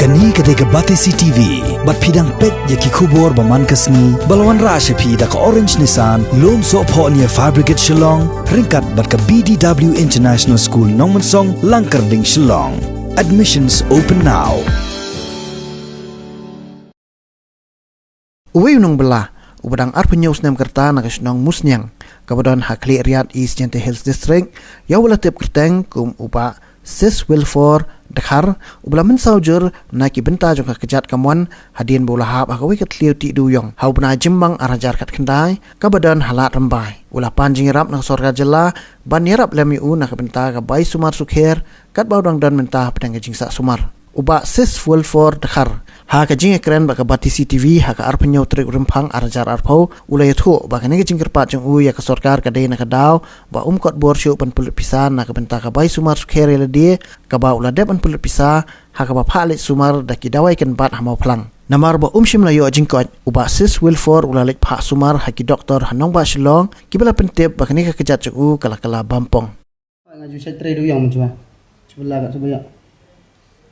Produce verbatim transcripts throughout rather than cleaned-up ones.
Kane ka dei ka Batesi T V, bad phi dang peit ïa ki khubor ba man ka sngi, ba la wanrah sha phi da ka Orange Nissan, Lumsohphoh near Fire Brigade Shillong, ryngkat bad ka B D W International School Nongmensong, Langkyrding, Shillong. Admissions open now. Uwei u nongbylla uba dang arphew hynñiew snem ka rta na ka shnong Musniang, kaba don ha Khliehriat, East Jaintia Hills District, ïa uba la tip kyrteng kum u Bah Sis Wilfor Dkhar, uba la mynsaw jur na ki bynta jong ka kjat ka mon, hadien ba u la hap ha kawei ka thliew tih dewiong ha u bnai Jymmang ar hajar khatkhyndai, kaba don ha Lad Rymbai. U la pan jingïarap na ka sorkar jylla ban ïarap lem ïa u na ka bynta ka bai sumar sukher, katba u dang don mynta hapdeng ka jingsah sumar. U Bah Sis Wilfor Dkhar, ha ka jingïakren bad ka Batesi T V ha ka arphew hynñiew tarik u Rymphang ar hajar arphew, u la ïathuh ba kane ka jingkyrpad jong u ïa ka sorkar ka dei na ka daw ba um kot bor shuh ban pynlut pisa na ka bynta ka bai sumar sukher ïa lade, kaba u la dep ban pynlut pisa ha kaba phah leit sumar da ki dawai kynbat ha Mawphlang. Namar ba um shym la ïoh jingkoit, u Bah Sis Wilfor u la leit phah sumar ha ki doktor ha nongbah Shillong, kiba la pyntip ba kane ka kjat jong u ka la kylla bam pong. Nga ju shait trei dewiong mynta. Shu la ka shu ïa.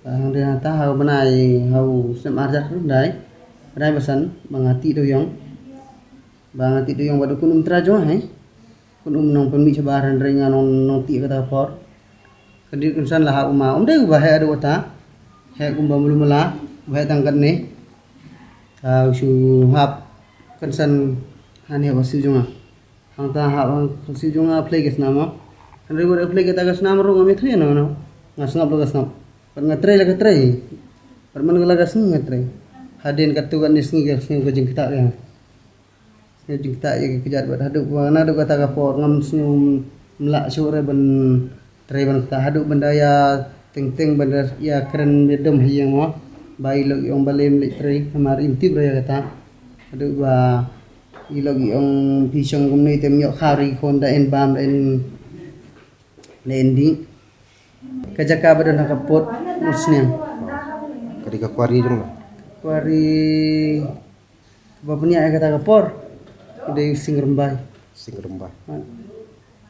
Hangta ha u bnai ha u snem ar hajar khatkhyndai, bnai ba san, ba nga tih dewiong. Ba nga tih dewiong bad u khun um trai jong nga, hei. Khun um nongpynmih shabar, hynrei nga nong, nongtih kata ka por. Ka dei kynsan la ha u ma, um dei uba heh haduh kata. Heh kumba mluh mala, uba heh tang katne. Ka u shu hap kynsan hangne ha ka siew jong nga. Hangta hap ha ka siew jong nga, plie ka snam mo. Hynrei wat plie kata ka snam ruh ngam ïathuh ïano ïano. Nga sngap la ka sngap. Bad nga trei la ka trei. Bad man ka la ka sngi nga trei. Hadien katto katne sngi ka sngew ka jingktah ka. Sngew jingktah ïa ka kjat bad haduh ba naduh kata ka por ngam sngew, ym lah shuh re ban trei ban ktah haduh ban da ïa teng teng ban da ïa kren ïa dom ha ïing mo. Ba i lok i ong balei ym leit trei namar im tip re ïa kata. Haduh ba i lok i ong phi shong kumne te ym ïoh khaw re ki khun, da en bam da en, da en dih. Ka jaka ba don ha ka pud Musniang. Ka dei ka kwari jong nga. Kwari ba pynïaid ïa kata ka por. Ka dei u Sing Rymbai. Sing Rymbai. Ha.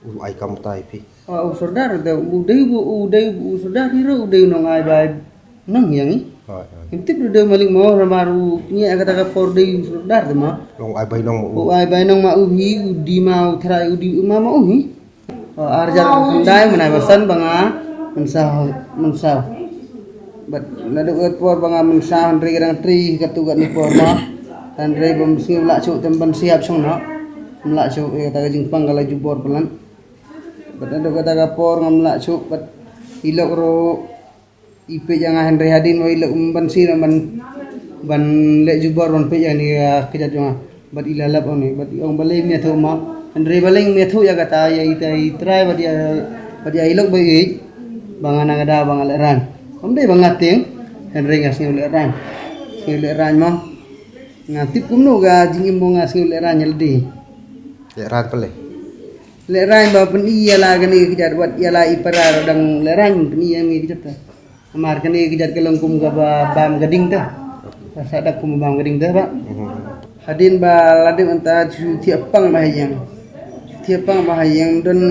U ai kam utai phi. Ah, u sordar, da u dei u, u dei u sordar hi ruh, u dei u nong ai bai nong ïa ngi. Ha, ha. Ngim tip ruh dei malik mo, namar u pynïaid ïa kata ka por dei u sordar te ma. Nong ai bai nong ma u. U ai bai nong ma u hi, u die ma u trai, u die ma ma u hi. Oh, ar hajar khyndai, mynai ba san ba nga mynsaw, mynsaw. Bad naduh ka por ba nga mynsaw, hynrei ka dang trei katto katne por mo. Hynrei ba ym sngew lah shuh te ban siap shong noh. Ym lah shuh, ïa kata ka jingpang ka la jubor palat. Bad naduh kata ka por ngam lah shuh, bad i lok ruh i peit ïa nga, hynrei hadien ba i lok ban sir ban, ban leh jubor ban peit ïa kane ka kjat jong nga. Bad i la lap ong ne, bad i ong balei ym ïathuh ma. Hynrei balei ym ïathuh ïa kata ïa ita i trai bad ïa, bad ïa i lok ba i, ba nga na ka daw ba nga lehraiñ. Ym dei ba nga tieng, hynrei nga sngew lehraiñ. Sngew lehraiñ ma. Nga tip kumno ka jingim ba nga sngew lehraiñ ïa lade. Lehraiñ pale. Lehraiñ ba pyni ïa la kane ka kjat, wat ïa la i para ruh dang lehraiñ pyni ïa kane ka kjat. Namar kane ka kjat ka long kum kaba bam ka ding te. Ka sah dak kum bam ka ding te ba. Mhm. Hadien ba la dep mynta shu thiah pang ba ha ïing. Shu thiah pang ba ha ïing don,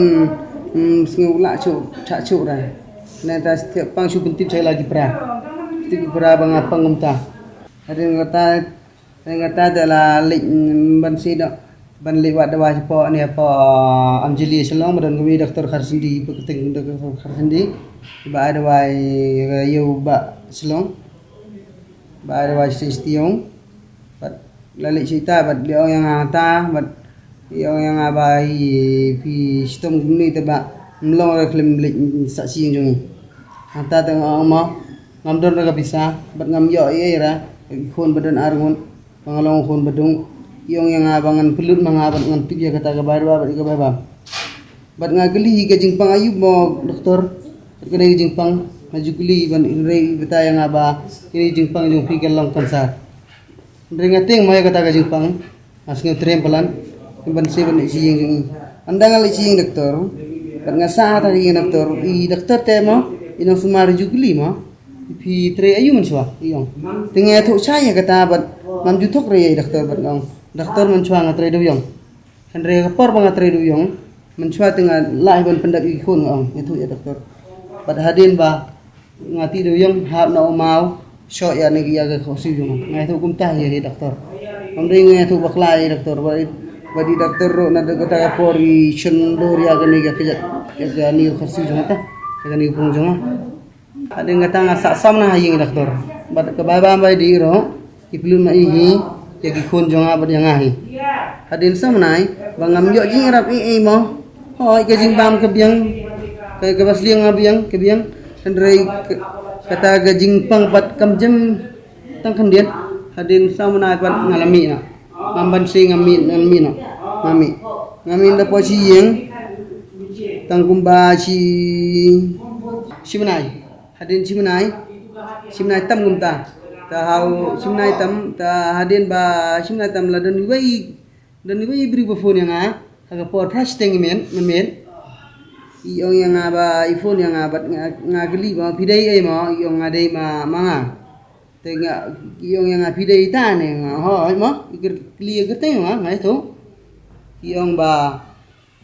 mm, sngew lah shuh, chah shuh ra. Nangta shu thiah pang shu pyntip sha la ki para. Pyntip ki para ba nga pang kumta. Hadien kata, nangta te la leit, mm, ban sdang ban leit wad dawai shapoh ne hapoh Amjili Shillong, ba don kawei doktor Kharsindi, ba kyrteng doktor Kharsindi, ba ai dawai ïa u bah Shillong, ba ai dawai sha station. Bad la leit sha ita, bad la ong ïa nga ta, bad la ong ïa nga ba i phi shitom kumne te ba ym long re khlem leit sah sha ïing jong ngi. Hangta te nga ong ma, ngam don re ka pisa, bad ngam ïoh ei ei re, ki khun ba don ar ngut. Ba nga long u khun ba dung, i ong ïa nga ba ngan pynlut ma nga bad ngan tip ïa kata ka bai ba bad ïa ka bai ba. Bad nga kylli ka jingpang aïu mo doktor, bad kane ka jingpang, nga ju kylli ban hynrei i batai ïa nga ba kane ka jingpang jong phi ka long kansar. Hynrei nga tieng mo ïa kata ka jingpang, nga sngew triem palat, ban sdang ban leit sha ïing jong i. Ynda nga leit sha ïing doktor, bad nga sah ha kata ka ïing doktor, i doktor te mo, i nongsumar ju kylli mo. Phi trei aïu mynshuwa, i ong. Te nga ïathuh shai ïa kata bad ngam ju thok re ïa i doktor bad nga ong, doktor, mynshuwa nga trei dewiong. Hynrei ka por ba nga trei dewiong, mynshuwa te nga lah ban pyndap ïa ki khun, nga ong, ïathuh ïa doktor. Bad hadien ba nga tih dewiong, hap na u maw, Shoh ïa ne ïa ka khohsiew jong nga. Nga ïathuh kumta ïa i doktor. Kam dei nga ïathuh bakla ïa i doktor. Ba i, ba i doktor ruh na kata ka por i shon dur ïa kane ka kjat, ïa kane ka khohsiew jong nga ta, ïa kane ka pung jong nga. Hadien kata nga sah sam na ha ïing i doktor. Bad ka bai bam bai dih ruh, i pynlut ma i hi ïa ki khun jong nga bad ïa nga hi. Hadien samnai ba ngam ïoh jingïarap ei ei mo. Hooid, ka jingbam ka biang, ka, kaba sliang ka biang, ka biang. Hynrei ka, kata ka jingpang pat kam jem tang khyndiat. Hadien samnai pat nga la mih noh. Ngam ban sngewthuh, nga mih, nga mih noh. Nga mih. Nga mih da poi sha ïing. Tang kumba shi, shi bnai. Hadien shi bnai, shi bnai tam kumta. Ta hau shi bnai tam, ta hadien ba shi bnai tam la don iwei, don iwei i briew ba phone ïa nga ha ka por phra shiteng mynmiet, mynmiet. I ong ïa nga ba i phone ïa nga bad nga, nga kylli ba phi dei ei mo, i ong nga dei ma, ma nga. Te nga, i ong ïa nga phi dei ita ne, nga hooid mo, i kylli ïa kyrteng nga, nga ïathuh. I ong ba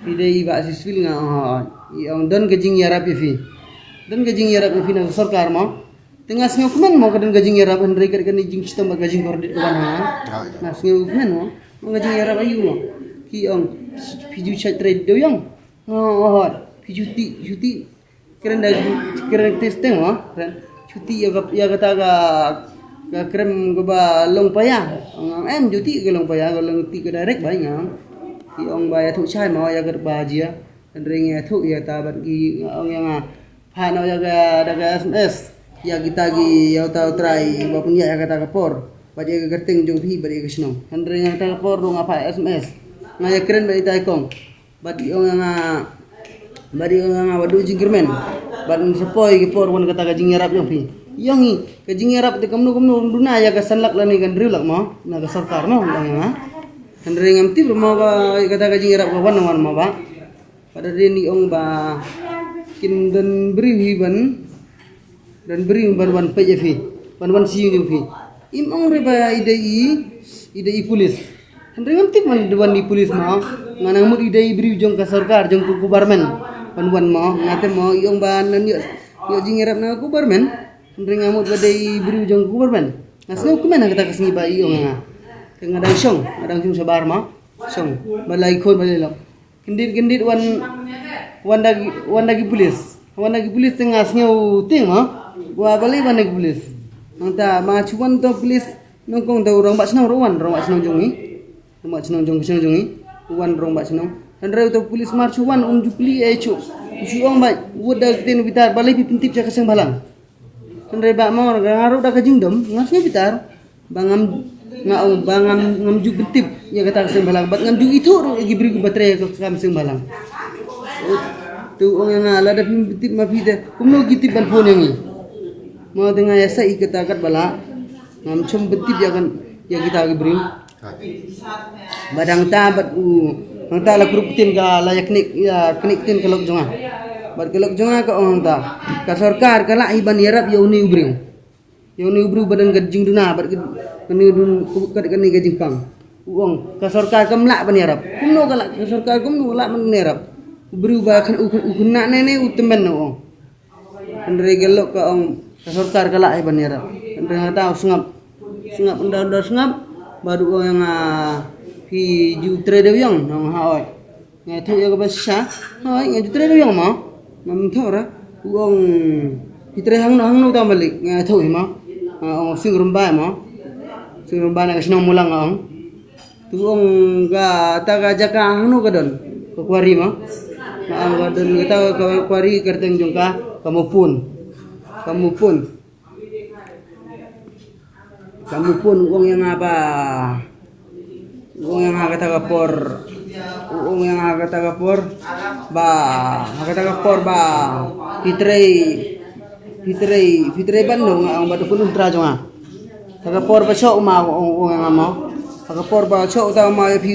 phi dei i Bah Siswil, nga ong hooid. I ong don ka jingïarap ïa phi. Don ka jingïarap ïa phi na ka sorkar mo. Te nga sngewkmen mo ka don ka jingïarap, hynrei ka don ka jingshitom bad ka jingkordit ka wan ha nga. Nga sngewkmen mo. Mo ka jingïarap aïu mo. Ki ong phi ju shait trei dewïong. Nga ong hooid. Phi ju tih, ju tih. Kren da, kren testeng mo. Kren. Ju tih ïa ka, ïa kata ka, ka krem kaba long paya. Nga ong em ju tih ka long paya, ka long tih ka direct ba nga ong. Ki ong ba ïathuh shai mo ïa kaba jia. Hynrei nga ïathuh ïa ta bad ki, nga ong ïa nga phah noh ïa ka da ka S M S ïa kita ki ïa uta u trai ba pynïaid ïa kata ka por, bad ïa ka kyrteng jong phi bad ïa ka shnong. Hynrei ïa kata ka por ruh nga phah S M S, nga ïakren bad ita i kong. Bad i ong ïa nga, bad i ong ïa nga ba duh jingkyrmen. Bad sa poi ki por wan kata ka jingïarap jong phi. I ong i ka jingïarap te kumno kumno, duna ïa ka san lak lane ka hynriew lak mo na ka sorkar mo, i ong ïa nga. Hynrei ngam tip ruh mo ba ïa kata ka jingïarap ka wan wan mo ba. Bad hadien i ong ba kin don briew hi ban, don briew ban wan peit ïa phi, ban wan sha ïing jong phi. Im ong re ba i dei i, i dei i pulis. Hynrei ngam tip ban wan i pulis mo. Nga nang mut i dei i briew jong ka sorkar, jong ka government ban wan mo. Nga tip mo i ong ba nan ïoh, ïoh jingïarap na ka government. Hynrei nga mut ba dei i briew jong ka government. Nga sngewkmen ha kata ka sngi ba i ong ïa nga. Te nga dang shong, nga dang shong shabar mo. Shong ba la i khun ba la i lok. Kyndit kyndit wan, wan da ki, wan da ki pulis. Wan da ki pulis te nga sngewtieng mo. Ba balei wan da ki pulis. Nangta ma shu wan uta u pulis nyngkong, uta u rangbah shnong ruh wan, rangbah shnong jong ngi. Rangbah shnong jong, shnong jong ngi. Wan rangbah shnong. Hynrei uta u pulis mar shu wan, um ju kylli ei shuh. Shu ong ba, wat da ka ktien u bitar, balei phi pyntip sha ka seng bhalang. Hynrei ba mo nga ruh da ka jingdom nga sngew bitar. Ba ngam, nga ong ba ngam, ngam ju pyntip ïa kata ka seng bhalang bad ngam ju ithuh ruh ïa ki briew kiba trei ha ka kam seng bhalang. Te u ong ïa nga lada phim pyntip ma phi te kumno ki tip ban phone ïa ngi. Mo te nga ïa sa ïa kata katba lah. Ngam shym pyntip ïa kan, ïa kita ki briew. Bad hangta bad u, hangta la kurup ktien ka la ïa knieh, ïa knieh ktien ka lok jong nga. Bad ka lok jong nga ka ong hangta, ka sorkar ka lah hi ban ïarap ïa une u briew. Ïa une u briew ba don ka jingduna bad ka, kane u dun, ka, kane ka jingpang. U ong ka sorkar kam lah ban ïarap. Kumno ka lah, ka sorkar kumno lah ban ïarap? U briew ba khan u, u khynnah ne ne u tymmen, u ong. Hynrei ka lok ka ong ka sorkar ka lah hi ban ïarap. Hynrei hangta u sngap. Sngap, ynda, ynda sngap. Bad u ong ïa nga, phi ju trei dewïong? Nga ong hooid. Nga ïathuh ïa kaba shisha. Hooid, nga ju trei dewïong mo. Ngam thoh re. U ong phi trei hangno hangno tang balik? Nga ïathuh hi mo. Nga ong Sing Rymbai mo. Sing Rymbai na ka shnong Mulang, nga ong. Te u ong kata ka jaka hangno ka don? Ka kwari mo. Nga ong ka don kata ka kwari, kyrteng jong ka ka Mupun. Ka Mupun. Ka Mupun, u ong ïa nga ba, u ong ïa nga kata ka por, u ong ïa nga kata ka por ba, ha kata ka por ba phi trei, phi trei, phi trei ban no? Nga ong ba da kynum trai jong nga. Ha ka por ba shoh u maw, u ong, u ong ïa nga mo. Ha ka por ba shoh uta u maw ïa phi,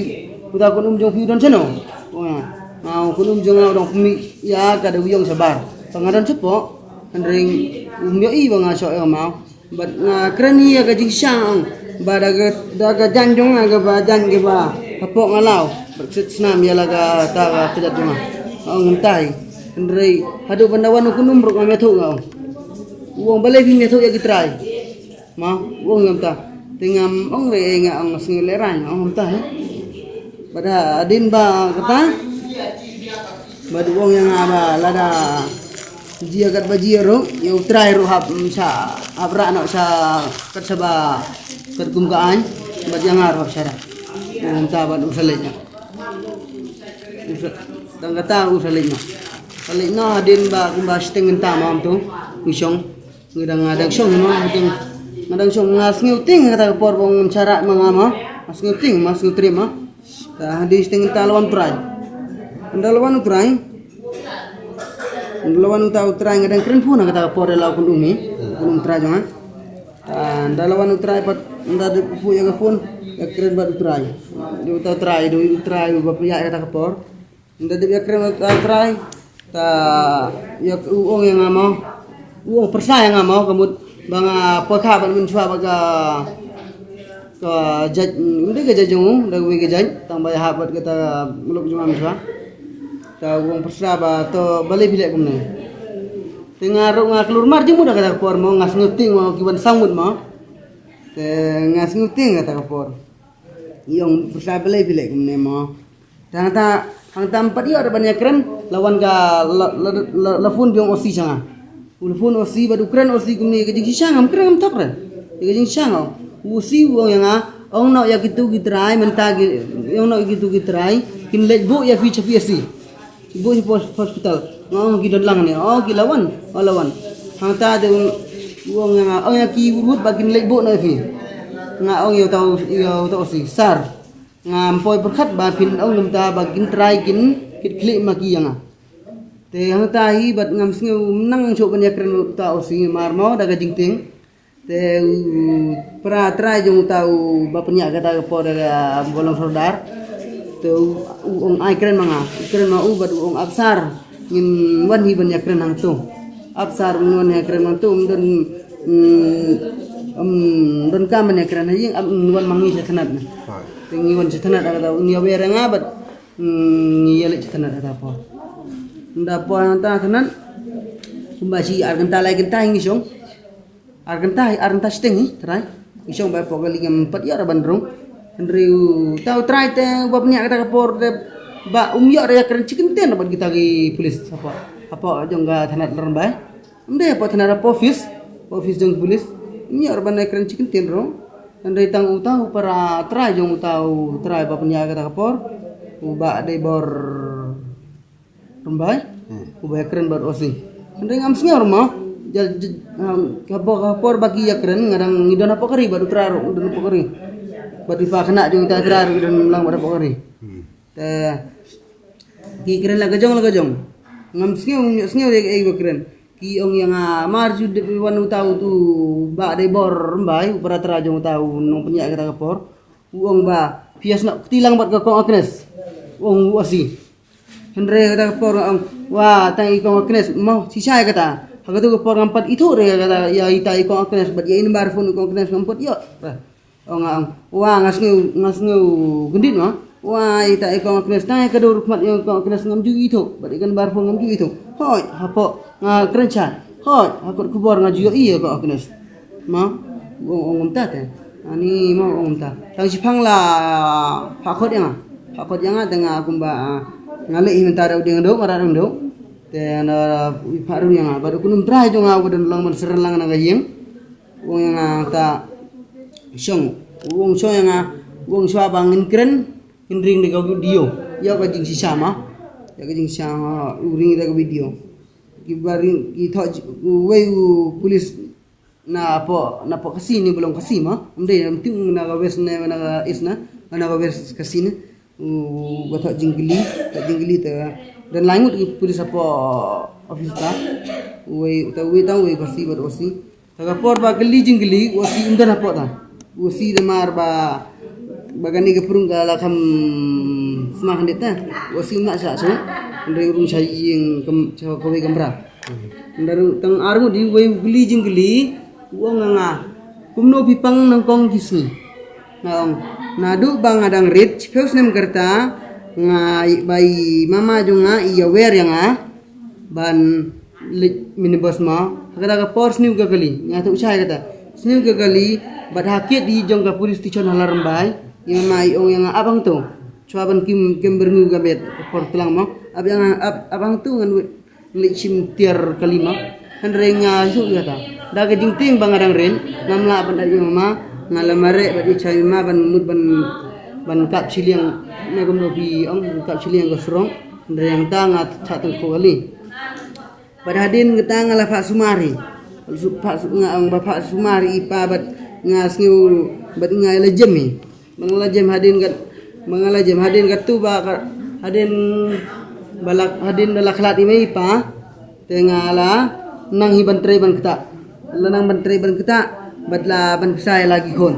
uta u khun um jong phi u don shano? U ong ïa nga. Nga ong u khun um jong nga u dang pynmih ïa ka dewïong shabar. Ba nga don shapoh, hynrei um ïohi ba nga shoh ïa u maw. Bad nga kren ïa ka jingshisha, ong, ba da ka, da ka jaiñ jong nga kaba jaiñ kaba hapoh nga law. Bad ka snam ïa la kata ka kjat jong nga. Nga ong mynta hi. Hynrei haduh ban da wan u khun um ruh ngam ïathuh, nga ong. U ong balei phim ïathuh ïa ki trai? Ma, u ong ïa nga te ngam ong re, nga ong sngew lehraiñ, ong ong te, eh. Bad hadien ba kata, bad u ong ïa nga ba lada jia katba jia ruh, ïa U Trai ruh hap, mm, sha, hap rah noh sha, kat shaba, katkum ka aiñ, bad ïa nga ruh hap sha rah. U ong ong te bad u sa leit noh. U sa, tang kata u sa leit noh. Sa leit noh hadien ba kumba shiteng kynta ma, um tu, u shong. Nga dang, nga dang shong ma, nga dang, nga dang shong, nga sngew tieng kata ka por ba u ong ym sha rah ma nga ma. Nga sngew tieng ma, sngew triem ma. Te hadien shiteng kynta la wan U Trai. Ynda la wan U Trai, ynda la wan uta U Trai, nga dang kren phone ha kata ka por, la u kynduh mi, u kynduh U Trai jong nga. Te ynda la wan U Trai pat, ynda dep phuh ïa ka phone, ïakren bad U Trai. Dei uta U Trai, dei U Trai uba pynïaid ïa kata ka por. Ynda dep ïakren bad uta U Trai, te ïa u ong ïa nga ma, u ong pyrsa ïa nga ma, ka mut ba nga poi kha bad mynshuwa bad ka, ka jait, ym dei ka jait jong u, da kawei ka jait, tang ba ïahap bad kata ka muluk jong nga mynshuwa. Te u ong pyrsa ba to balei phi leh kumne. Te nga ruh nga klur mar jingmut ha kata ka por ma, nga sngew tieng ma, ki wan saw ngut ma. Te nga sngew tieng kata ka por. Ïa u ong pyrsa balei phi leh kumne ma. Te hangta, hangta ym pat ïoh re ban ïakren, la wan ka, la, la, la, la phone biang O C sha nga. U la phone O C bad u kren O C kumne, ka jingshisha ngam kren, ngam thok re. Ka jingshisha nga. U O C u ong ïa nga, ong noh ïa kitu ki trai, mynta ki, ong noh ïa kitu ki trai kin leit buh ïa phi sha P H C. Buh sha hos-, hospital. Nga ong ki don lang ne, oh ki la wan, oh la wan. Hangta te u ong ïa nga, ong ïa ki wut wut ba kin leit buh noh ïa phi. Nga ong ïa uta, ïa uta O C, sir, ngam poi pyrkhat ba phin ong kumta ba kin trai kin kit khlieh ma ki ïa nga. Te hangta hi bad ngam sngew nang shuh ban ïakren uta O C mar mo da ka jingtieng. Te u para trai jong uta uba pynïaid kata ka por da ka ba long sordar. Te u, u ong ai kren ma nga, u kren ma u bad u ong, ap sir, ngin wan hi ban ïakren hangto. Ap sir, ngin wan ïakren hangto, ym don, mm, ym don kam ban ïakren ha ïing, ap, ngin wan ma ngi sha thanat na. Te ngi wan sha thanat, kata u ïawer ïa nga bad, mm, ngi ïaleit sha thanat kata por. Ynda poi hangta thanat, kumba shi ar kynta lai kynta hi ngi shong. Ar kynta, ar kynta shiteng hi, trai. Ngi shong ba hapoh kali, ngam pat ïoh re ban rung. Hynrei uta u trai te uba pynïaid kata ka por te ba um ïoh re ïakren shi kyntien bad kita ki pulit. Hapoh, hapoh jong ka thanat Lyngdoh. Ym dei hapoh thanat, hapoh office, hapoh office jong ki pulit. Um ïoh re ban ïakren shi kyntien ruh. Hynrei tang uta u para trai jong uta u trai ba pynïaid kata ka por, u Bah Deibor Rymbai, hmm, uba ïakren bad O C. Hynrei ngam sngew re mo. Ja, ja, um, ka por, ka por ba ki ïakren, nga dang, ngi don hapoh ka ri bad u trai ruh, ngi don hapoh ka ri. Bad i pa khynnah jong uta u trai ruh, ngi don lang bad hapoh ka ri. Hmm. Te ki kren la ka jong, la ka jong. Ngam sngew, ngam sngew ïa kaei ba kren. Ki ong ïa nga, mar shu dep wan uta u, u Bah Deibor Rymbai, u para trai jong uta u nongpynïaid kata ka por. U ong ba phi ïasnoh kti lang bad ka kong Agnes, u ong u O C. Hynrei kata ka por nga ong, wa, tang i kong Agnes mo, shisha ïa kata. Ha kata ka por ngam pat ithuh re ïa kata, ïa ita i kong Agnes bad ïa i number phone i kong Agnes ngam pat ïoh. Ong nga ong, wa, nga sngew, nga sngew kyndit mo. Wa, ita i kong Agnes, tang ïa ka dur khmat ïa i kong Agnes ngam ju ithuh bad ïa ka number phone ngam ju ithuh. Hooid, hapoh nga kren shai. Hooid, ha kot khubor nga ju ïohi ïa i kong Agnes. Ma, u ong, ong kumta te. Ani ma, u ong kumta. Tang shiphang la phah khot ïa nga. Phah khot ïa nga te nga kumba, ah, nga leh hi mynta da u dieng duh, nga rah dieng duh. Te na u phah rung ïa nga. Bad u khynnah trai jong nga u ba don lang ban seren lang na ka ïing. U ong ïa nga ta shong. U ong shong ïa nga. U ong shuwa ba ngin kren, ngin ring da ka video. Ïa ka jingshisha ma. Ïa ka jingshisha ma, u ring da ka video. Ki ba ring, ki thoh, uwei u pulit na poh, na poh Khasi ne, ba long Khasi ma. Ym dei, ym tip na ka west ne, na ka east na, na ka west Khasi ne. U ba thoh jingkylli, thoh jingkylli te. Don lai ngut ki pulit hapoh office ta. Uwei, ta uwei ta, uwei Khasi bad O C. Ta ka por ba kylli jingkylli, u O C um don hapoh ta. U O C namar ba, ba kane ka pyrung ka la kham sma khyndiat ta. U O C um lah sha shuh. Hynrei u rung sha ïing kam, sha kawei kamra. Hynrei tang ar ngut, uwei u kylli jingkylli, u ong ïa nga, kumno phi pang nyngkong ki sngi? Nga ong, naduh ba nga dang rit, shiphew snem ka rta, nga, ba i mama jong nga i ïawer ïa nga ban leit minibus ma. Ha kata ka por sniew ka kali, nga tuh shai kata. Sniew ka kali, bad ha kiad i jong ka police station ha Ladrymbai, i mama i ong ïa nga ap hangto. Shuwa ban kim, kim byrngew ka met ka por tlang mo. Ap ïa nga, ap, ap hangto ngan wit, leit shim tiar kali mo. Hynrei nga shu ïa ta. Da ka jingtieng ba nga dang ren, ngam lah ban ap ïa mama, nga la mareh bad i chai mama ban mut ban, ban kap shiliang, ne kumno phi ong, ban kap shiliang ka srong. Hynrei hangta nga chah tang ko kali. Bad hadien kata nga la phah sumar hi. Phah su-, nga ong ba phah sumar hi i pa bad nga sngew bad nga la jem hi. Ba nga la jem hadien kat, ba nga la jem hadien katu ba ka, hadien ba la, hadien da la khlad i mei i pa. Te nga la nang hi ban trei ban ktah. La nang ban trei ban ktah bad la ban pisa ïa la ki khun.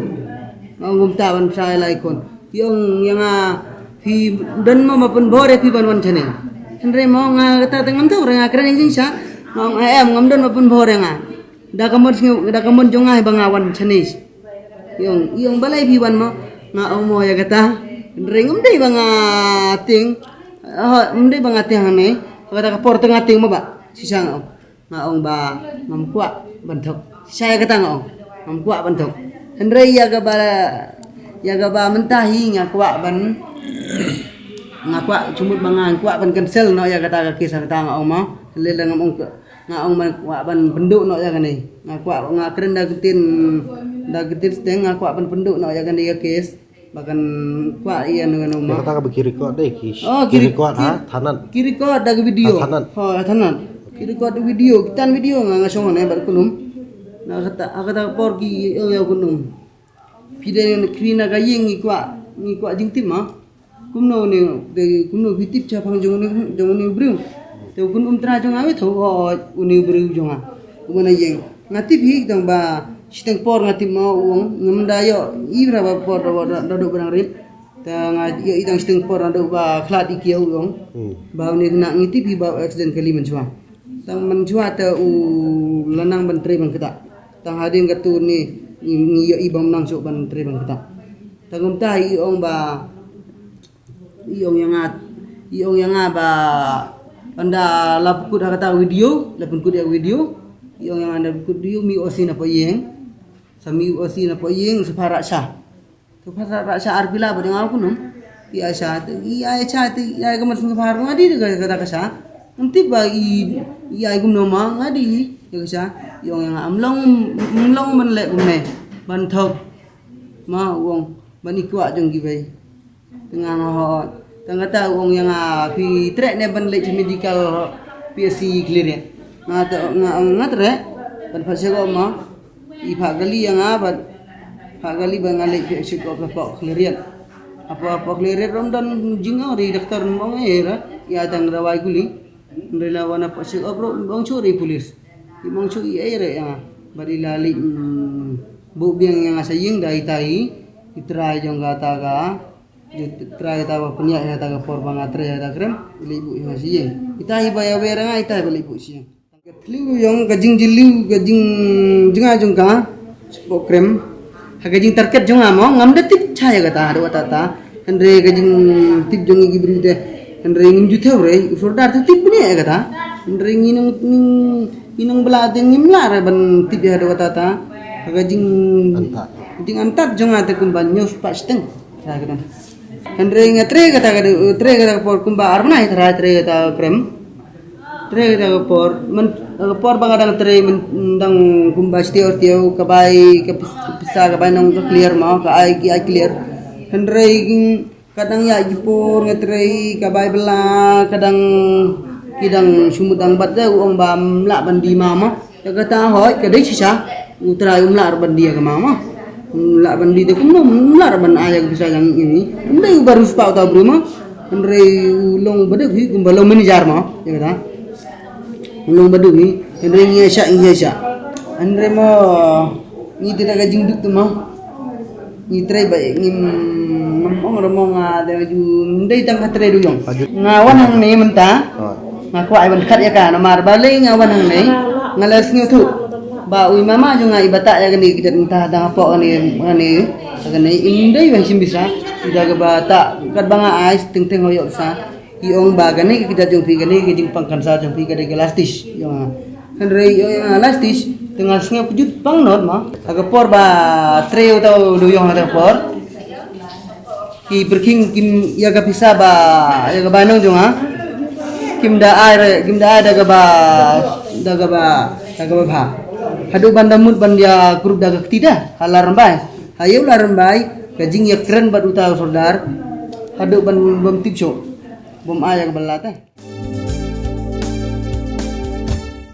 Nga ong kumta ban pisa ïa la ki khun. Ki ong ïa nga phi don mo ba pynbor ïa phi ban wan shane. Hynrei mo nga kata te ngam thaw re nga kren ïa jingshisha. Nga ong em ngam don ba pynbor ïa nga. Da ka mon sngew, da ka mon jong nga ba nga wan shane. Ki ong, ki ong balei phi wan mo. Nga ong mo ïa kata. Hynrei ngam dei ba nga tieng. Oh, ngam dei ba nga tieng hangne. Kata ka por te nga tieng mo ba. Shisha nga ong. Nga ong ba ngam kwah ban thok. Shisha ïa kata nga ong. Ngam kwah ban thok. Hynrei ïa kaba, ïa kaba mynta hi nga kwah ban, nga kwah shu mut ba nga kwah ban cancel noh ïa kata ka case kata nga ong mo. Lei lei ngam ong ka, nga ong ban kwah ban pynduh noh ïa kane. Nga kwah, nga kren da ka ktien, da ka ktien steng nga kwah ban pynduh noh ïa kane ka case. Ba kan kwah ïa no no ma. Kata ka ba ki record dei ki. Oh, ki record ha thanan. Ki record da ka video. Ha thanan. Ha thanan. Ki record da video, ki tan video nga nga shong ne bad kunum. Na kata, ha kata por ki ong ïa kunum. Phi dei kri na ka ïing ngi kwah, ngi kwah jingtip ma. Kumno ne, de kumno phi tip cha phang jong ne, jong ne briew. Te kunum tra jong nga wei tho, oh, une briew jong nga. Kumno na ïing. Nga tip hi tang ba shiteng por nga tip ma u ong, ngam da ïoh i bra ba por da da da do brang rit. Ta nga ïoh i tang shiteng por da do ba khlad i kieu u ong. Hmm. Ba une na ngi tip hi ba accident kali man chwa. Tang man chwa ta u la nang ban trei ban kata. Tang hadien ka tu ni ngi ïoh i bam nang chwa ban trei ban kata. Tang ngam ta i ong ba I ong ïa nga, i ong ïa nga ba ynda la pynkut ha kata video, la pynkut ïa video. I ong ïa nga ynda pynkut video mi osi na pa ïing. Sa mi osi na pa ïing sa para sha. Sa para sha ar pila ba nga kunum. I ai sha, i ai sha, i ai ka man sing para nga di ka kata ka sha. Nanti ba i, i ai kumno ma nga di ka sha. I ong ïa nga am long, am long ban leh kumne. Ban thok. Ma u ong ban i kwah jong ki bai. Te nga nga hot. Tang kata u ong ïa nga phi treh ne ban leit medical P S C Khliehriat. Nga te nga nga treh ban phah check up ma. I phah kali ïa nga ban phah kali ban nga leit phah check up hapoh Khliehriat. Hapoh hapoh Khliehriat rom don jingong ri doktor mong era ïa tang dawai kuli. Hynrei la wan hapoh check up ruh mong shu ri police. I mong shu i ei re ïa nga. Bad i la leit buh biang ïa nga sha ïing da i tai i trai jong kata ka Ju trai ta ba pynïaid ha ta ka por ba nga trei ha ta krem, i leit buh ïa nga sha ïing. Ita hi ba ïa wer nga, ita hi ba leit buh sha ïing. Ka thliew jong ka jingjylliew ka jing jngai jong ka. Spok krem. Ha ka jing target jong nga mo, ngam da tip cha ïa kata, haduh kata ta. Hynrei ka jingtip jong ngi ki briew te. Hynrei ngim ju thew re, u sordar te tip bniah ïa kata. Hynrei ngi nong, ngi nong bla te ngim lah re ban tip ïa haduh kata ta. Ha ka jing, jing antat jong nga te kumba hynñiew spah shiteng. Trai ka dang. Hynrei nga trei kata ka dang, trei kata ka por kumba ar bnai trai trei kata ka krem. Trei kata ka por, man, ka por ba nga dang trei man, dang kumba shtiew shtiew ka bai ka pis-, pisa ka bai nong ka clear mo, ka ai ki ai clear. Hynrei ka dang ïa ki por nga trei ka bai bla ka dang ki dang sumut dang bat da u ong ba mla ban di ma ma. Ïa kata hoi ka dei shisha. U trai um lah ban die ka ma ma. Um lah ban die te kumno um lah ban ai ïa ka pisa jong ngi. Um dei u baru spah uta u briew ma. Hynrei u long u baduk hi kumba long manager ma. Ïa kata. U long u baduk hi. Hynrei ngi ïa sha ngi ïa sha. Hynrei ma ngi te da ka jingduk tu ma. Ngi trei ba ngim ngam ong ra mo nga da ju ndei tang ka trei du yong. Nga wan hangne mynta. Nga kwah ai ban khat ïa ka namar balei nga wan hangne. Nga la sngewthuh ba u i mama jong nga i ba ta ïa kane ki jait mynta dang hapoh kane kane kane im ndei ban shim bisa. I da kaba ta katba nga ai teng teng ho ïoh sa. I ong ba kane ki jait jong phi kane ki jingpang cancer jong phi ka dei ka lastis. Ïa nga. Hynrei ïa last stage te nga sngew kjut pang not ma. Ha ka por ba trei uta u dewïong ha ka por, ki pyrkhing kim ïa ka pisa ba, ïa ka bainong jong nga, kim da ai re, kim da ai da kaba, da kaba, da kaba bha. Haduh ban da mut ban ïa krup da ka kti da ha Ladrymbai. Ha ïa u Ladrymbai ka jingïakren bad uta u sordar haduh ban bym tip shuh, bym ai ïa kaba la te.